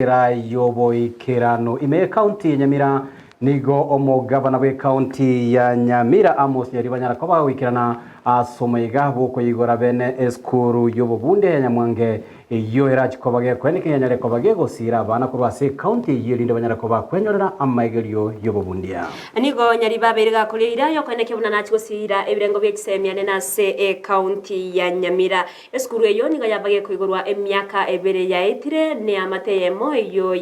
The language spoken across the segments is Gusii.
Enchera y'oboikeranu. Ime y'Ekaunti ya Nyamira nigo omogavana bw'Ekaunti ya Nyamira Amos Nyaribo anyara koba agoikerana ase omoyega bw'okoigora bene esukuru y'obobundia ya Nyamwange eyio erachi koba gekoeneka yanyare koba gegosiira abana korwa ase ekaunti eyio erinde banyare koba kwenyorera amaegerio y'obobundia. Nigo Nyaribo abeire gakoria eira y'okoenekia buna nachi gosiira ebirengo bie chisemi anene ase ekaunti ya Nyamira. Esukuru eyio nigo yaba gekoigorwa emiaka ebere yaetire, neamate eyemo eyio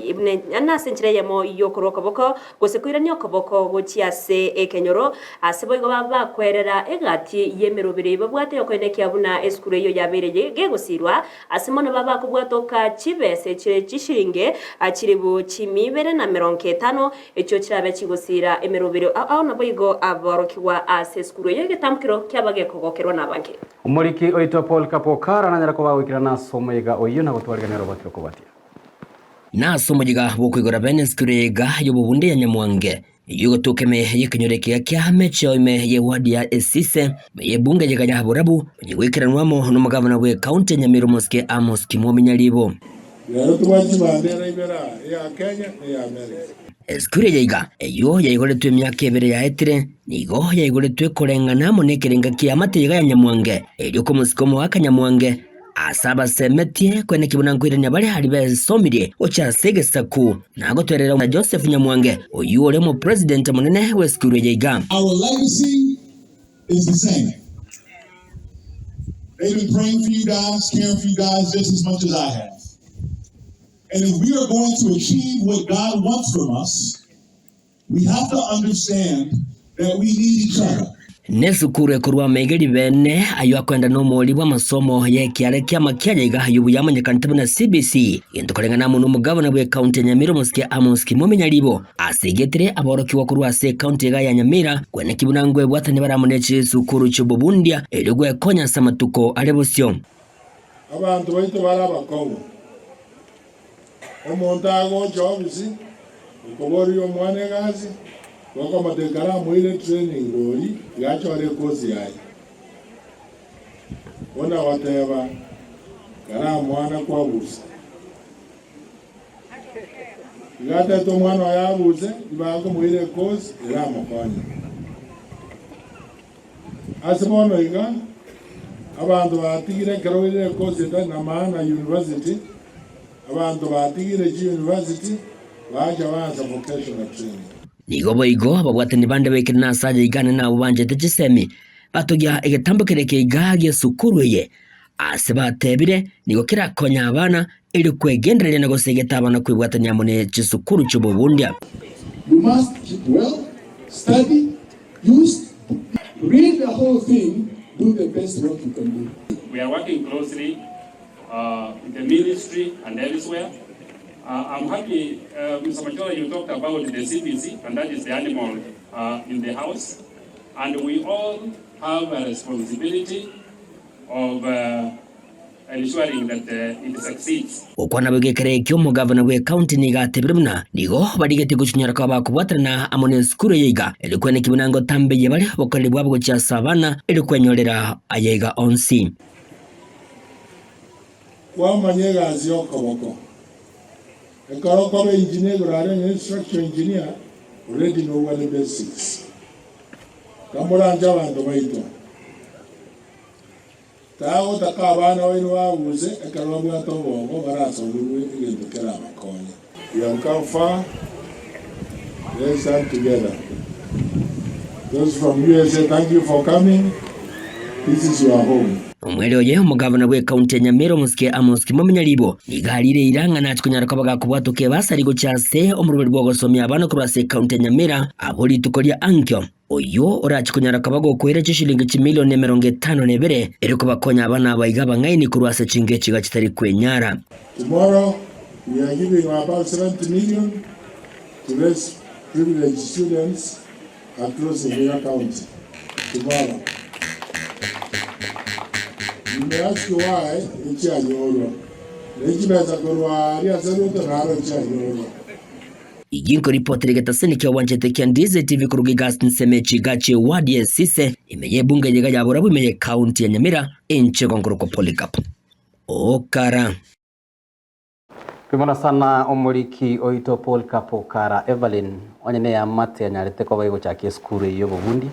nase enchera eyemo y'okorua okoboko, gose koirania okoboko gochia ase ekenyoro. Ase boigo baba bakwerera egati y'emeroberi eyio babwate y'okoenekia buna esukuru eyio yabeire gegosirwa, ase mono baba bakobwatoka chibesa echire chishiringi chilifu chimia ibere na merongo etano, echio chirabe chigosira emeroberio ao naboigo aborokigwa ase esukuru eyio egetambokero kiaba gekogokerwa nabange. Omoriki oito Paul Kapokara nanyare koba agoikerana ase omoyega oyio na gotwarigania oroboti rokobatia. Na ase omoyega bw'okoigora bene esukuru eyega y'obobunde ya Nyamwange, eyio egotoka ime y'ekenyoro ekiya kia Mecheo ime y'ewadi ya Esise, ime y'ebunge eyega ya Borabu, onye goikeranwa amo nomogavana bw'ecounty ya Nyamira omosike Amos Kimwomi Nyaribo. Rero tobwate chibandera ibere aa, eya Kenya na eya America. Esukuru eye iga, eyio yaigoretwe emiaka ebere yaetire, nigo yaigoretwe koreng'ana amo nekerenga ki'eamate iga ya Nyamwange, erio komosika omoaka Nyamwange, ase abasemetie kweneki buna nkoirania bare aria besomirie gochia ase egesaku, na gotwerera na Joseph Nyamwange, oyio ore omopresident omonene bw'esukuru eye iga. Our legacy is the same. They've been praying for you guys, caring for you guys just as much as I have. And if we are going to achieve what God wants from us, we have to understand that we need each other. Nesukuru ekorwa amaiga bene ayio akoenda nomori bw'amasomo y'ekiare ki'amakianya iga ayio buya amanyekanete buna CBC gento koreng'ana amo nomogavana bw'ecounty ya Nyamira omosike Amos Kimomi Nyaribo asegetire aborokigwa korwa ase ecounty iga ya Nyamira kweneki buna ngwebwatania bare amo ne chisukuru chi'obobundia erio gwekonya ase amatuko are bosio. Abanto baito bare abakong'u. Omonto agocha ofisi okoboria omwana egasi, gokomotebia kare amoire training rori iga achore ekosi yaye. Buna goteba kare amwana kwabusa. Iga atete omwana oye abuse, ibakomoira ekosi eramokonye. Ase bono iga, abanto batigire ekero oire ekosi etari na maana university, abanto batigire chi university bacha baansa vocational training. Nigo boigo ababwatani bande baikire nase aya iga ane nabwo banchete chisemi, batogia egetambo keria keiga gi'esukuru eye, ase batebire nigo kerakonye abana erio kwegendereria na gosegeta abana kwebwatania amo ne chisukuru chi'obobundia. You must keep well, study, use, read the whole thing, do the best work you can do. We are working closely uh, with the ministry and elsewhere. Uh, I'm happy, uh, Mr. Machola, you talked about the CBC, and that is the animal uh, in the house. And we all have a responsibility of uh, ensuring that uh, it succeeds. Gokwana boigo ekero ekio omogavana bw'ecounty nigo atebire buna nigo barigetie gochinyora koba bakobwaterana amo nesukuru eye iga erio kweneki buna ngotambeyia bare obokoreri bwabo gochia ase abana erio kwenyorera aya iga onsi. Kwamanya egasi y'okoboko. Ekero okoba engineer igoro aria onye structural engineer already nobwate basics. Kamoranche abanto baito. Tagotaka abana baino babuse ekero babwate obongo barasomerwe egento kerabakonye. We have come far, let's stand together. Those from USA thank you for coming, this is your home. Omwere oye omogavana bw'ekaunti ya Nyamira omosike Amos Kimomi Nyaribo nigo arire eira ng'a nache konyara koba gakobwatoka ebasari gochia ase omoroberi bw'ogosomia abana korwa ase ekaunti ya Nyamira abwo rituko ria ankio. Oyio orache konyara koba gokoira chishilingi chimilioni 52 erio kobakonya abana aba iga abang'aini korwa ase chingecho iga chitari kwenyara. Tomorrow we are giving about 70 million to less privileged students across Nyamira County tomorrow. You may ask why echianyorwa. Ne chibesa korwa aria ase Ruto naro chianyorwa. Igi nkoripotera egetaseni kia obwanchete kia Ndize TV koruga iga nseme chigachi eward ya Esise ime y'ebunge eyeiga ya Borabu ime y'ecounty ya Nyamira enchego nkorokwa Polycarp Okara. Mbuya sana omoriki oito Paul Kapokara Evelyn, onye neyamate anyarete koba egochakia esukuru eyio y'obobundi.